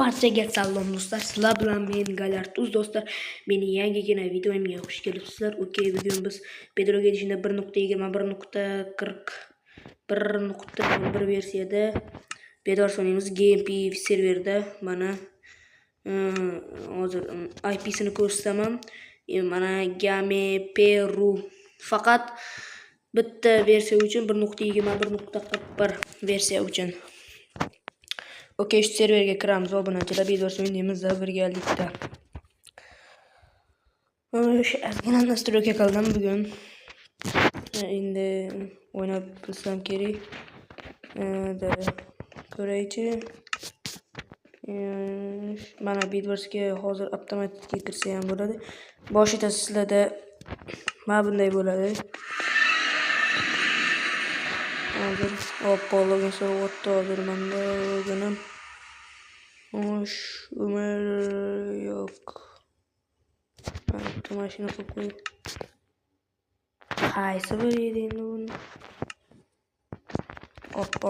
Barchaga salom do'stlar, sizlar bilan men Galartuz do'stlar. Meni yangigina videomga xush kelibsizlar. Okey, bugun biz Pedro Gedish'in 1.21.41.1 versiyada Bedwars o'ynaymiz. GMP serverida mana hozir IP'sini ko'rsataman. Mana Game.Peru faqat bitta versiya uchun 1.21.41 versiya uchun. Okey, shu serverga kiramiz, obunachilar, Bedwars o'ynaymiz birgalikda. Ozgina настройка qildim bugun. Endi o'ynab bilsam kerak. Ko'raychi. Mana Bedwarsga hozir avtomatik kirsa ham bo'ladi. Boshida sizlarda mana bunday bo'ladi. Hozir oppa login so'rayapti, hozir menda loginim. Xo'sh, umr yo'q. Bitta mashina qilib qo'y. Qaysi biri edi endi buni? Oppa.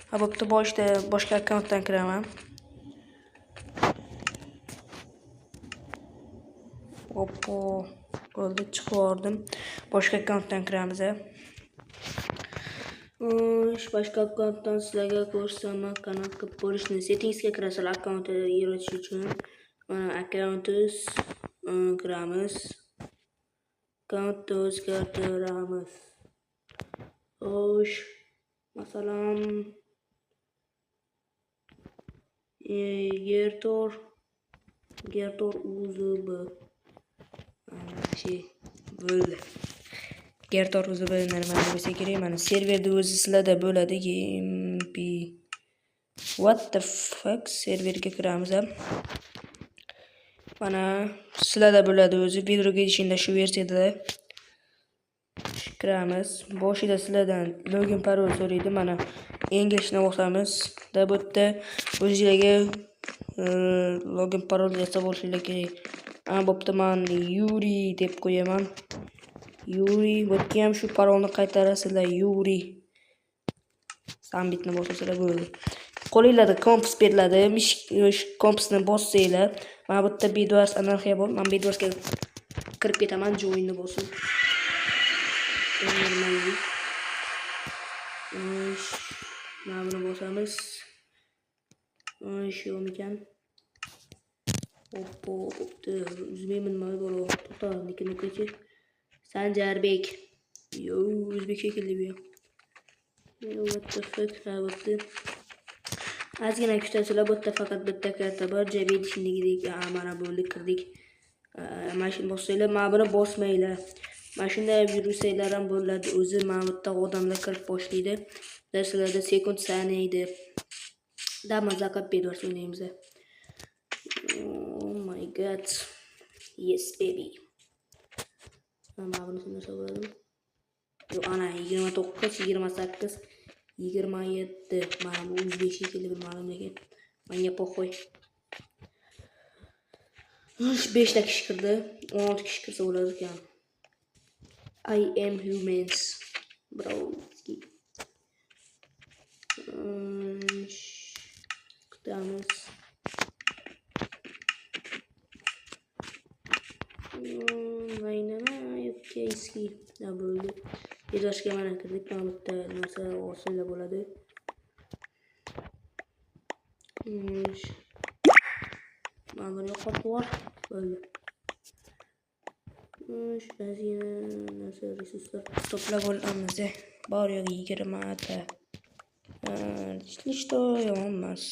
Ha, bo'pti, boshida boshqa akkauntdan kiraman. Oppa, bo'ldi, chiqib yubordim. Boshqa akkauntdan kiramiz. Xo'sh, boshqa akkauntdan sizlarga ko'rsataman qanaqa qilib bo'lishini. Settingsga kirasizlar akkauntni yaratish uchun. Mana accounts kiramiz. Akkauntni o'zgartiramiz. Xo'sh, masalan, Gertor UZB. Mana shu bo'ldi. Gertor UZB nima bo'lsa kerak. Mana serverda o'zi sizlarda bo'ladi. GMP. What the fuck? Serverga kiramiz ham. Mana sizlarda bo'ladi o'zi. Video Gedish'in shu versiyada kiramiz. Boshida sizlardan login parol so'raydi. Mana Englishni bosamiz. Da bu yerda o'zingizlarga login parol yasab olishinglar kerak. Ana bo'pti, men Yuri deb qo'yaman. Yuri, bu yerga ham shu parolni qaytarasizlar. Yuri. Sambitni bosasizlar bo'ldi. Qo'linglarda kompas beriladi. Kompasni bossanglar, mana bu yerda Bedwars anarxiya bor. Men Bedwarsga kirib ketaman, joinni bosib. Mana buni bosamiz. Xo'sh, yo'qmikan? Oppo, bo'pti. Uzmayman nima bor? To'xta, lekin o'qiychi. Sanjarbek. Yo, o'zbek shekilli bu. What the fuck? Ha, bo'pti. Ozgina kutasizlar, bu yerda faqat bitta karta bor. Jabedishligidek, mana bo'ldi, kirdik. Mana shuni bossanglar, mana buni bosmanglar. Mana shunday yursanglar ham bo'ladi. O'zi mana bu yerda odamlar kirib boshlaydi. Sizlarda sekund sanaydi. Da maza qilib Bedwars o'ynaymiz. Oh my god. Yes baby. Mana buni sindirsa bo'ladimi? Yo'q, ana 29, 28, 27. Mana bu o'zbek shekilli bilmadim lekin. Menga poxoy. 5 ta kishi kirdi. 16 kishi kirsa bo'lar ekan. I am humans. Broski. Kutamiz. Okeyski. Bo'ldi. Bedwarsga mana kirdik. Mana bu yerda narsa olsanglar bo'ladi. Mana buni yo'qotib yubor. Bo'ldi. Ozgina narsa resurslar to'plab olamiz. Bor yo'q 20 ta. Что yomon emas.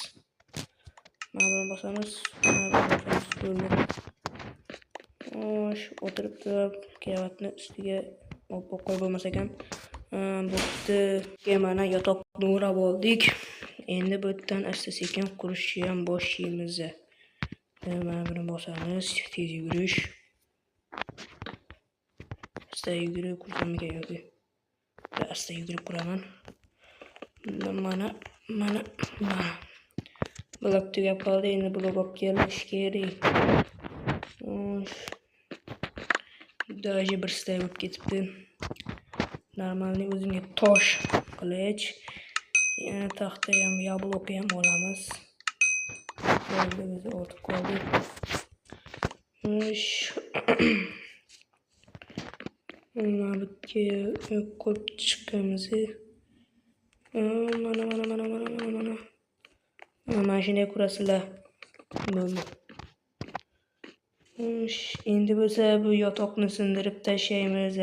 Mana buni bosamiz. Mana buni bosamiz. Bo'ldi. Xo'sh, o'tirib turib karavotni ustiga olib qo'yib bo'lmas ekan. Bo'pti. Mana yotoqni o'rab oldik. Endi bu yerdan asta-sekin qurishni ham boshlaymiz. Mana buni bosamiz. Tez yugurish. Asta yugurib qursammikan yoki? Asta yugurib quraman. Mana, mana, mana. Blok tugab qoldi. Endi blok olib kelish kerak. Даже bir stay bo'lib ketibdi. Normalniy o'zimga tosh qilich, yana taxta ham, yablok ham olamiz. Qoldi, o'zi ortib qoldi. Xo'sh. Mana bu yerga qo'yib chiqamiz. Mana, mana, mana, mana, mana, mana. Mana shunday ko'rasizlar. Bo'ldi. Xo'sh, endi bo'lsa bu yotoqni sindirib tashlaymiz.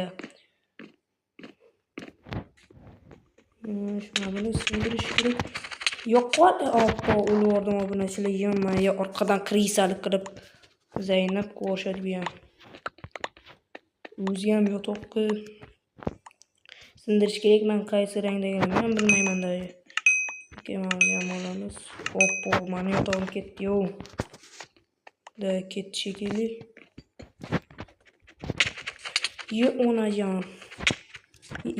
Xo'sh, mana buni sindirish kerak. Yo'qot, oppa, o'lib yubordim obunachilar. Yomon, orqadan krisalik qilib Zaynab qo'shadi bu ham. O'zi ham yotoqni sindirish kerak. Men qaysi rangdaligini ham bilmayman даже. Okey, mana buni ham olamiz. Oppa, mani yotog'im ketdi, yo. Da ketdi shekilli. Ye onajon.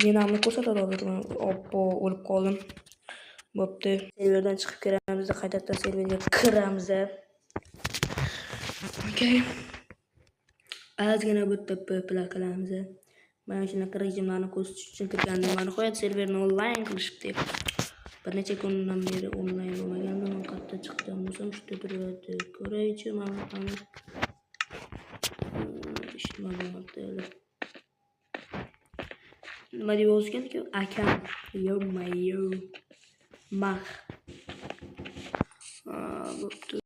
Yenamni ko'rsatadi hozir. Oppa, o'lib qoldim. Bo'pti. Serverdan chiqib kiramiz, qaytadan serverga kiramiz. Okey. Ozgina bu yerda PvP qilamiz. Mana shunaqa rejimlarni ko'rsatish uchun kirgandim. Mana nihoyat serverni onlayn qilishibdi. Bir necha kundan beri onlayn bo'lmagandim. Qayerda chiqqan bo'lsam, shu yerda turibdi. Ko'raychi, mana qani. Hech nima bo'lmabdi hali. Nima deb yozgan ekan? Akam. Yo-mayo. Mah. Bo'pti.